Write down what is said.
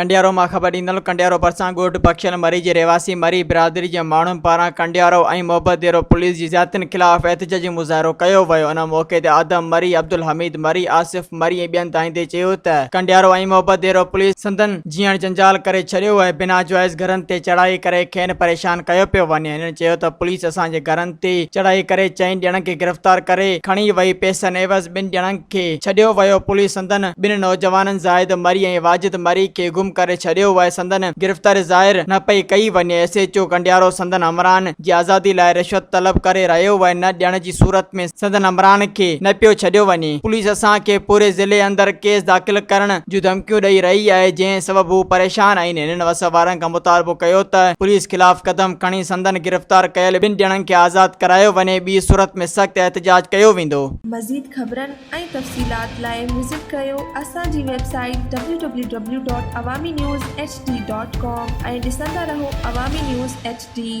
ڪنڊيارو مان خبر ڏيندڙ ڪنڊيارو ڀرسان ڳوٺ بخشل مري جي رهواسي مري برادري جي ماڻهن پاران ڪنڊيارو ۽ محبت ديرو پوليس جي زيادتين خلاف احتجاجي مظاهرو ڪيو ويو ان موقعي تي آدم مري، عبدالحميد مري، آصف مري ۽ ٻين دانهيندي چيو ته ڪنڊيارو ۽ محبت ديرو پوليس سندن جيئڻ جنجال ڪري ڇڏيو آهي بنا جواز گهرن تي چڙهائي ڪري کين پريشان ڪيو پيو وڃي هنن چيو ته پوليس اسان جي گهرن تي چڙهائي ڪري چئن ڄڻن کي گرفتار ڪري کڻي وئي پئسن عيوض ٻن ڄڻن کي ڇڏيو ويو، پوليس سندن ٻن نوجوانن زاهد مري ۽ واجد مري کي گم ڪري ڇڏيو آهي، سندن گرفتاري ظاهر نه پئي ڪئي وڃي، ايس ايڇ او ڪنڊيارو سندن همراهن جي آزادي لاء رشوت طلب ڪري رهيو آهي، نه ڏيڻ جي صورت ۾ سندن همراهن کي نه پيو ڇڏيو وڃي، پوليس اسان کي پوري ضلعي اندر ڪيس داخل ڪرڻ جون ڌمڪيون ڏئي رهي آهي، جنهن سبب هو پريشان آهن، هنن وس وارن کان مطالبو ڪيو ته پوليس خلاف قدم کڻي سندن گرفتار ڪيل ٻن ڄڻن کي آزاد ڪرايو وڃي، ٻي صورت ۾ سخت احتجاج ڪيو ويندو. مزيد خبرن ۽ تفصيلات لاء وزٽ ڪريو اسان جي website W W W dot Awami news H D dot com ۽ ڏسندا رهو عوامي نيوز ايڇ ڊي.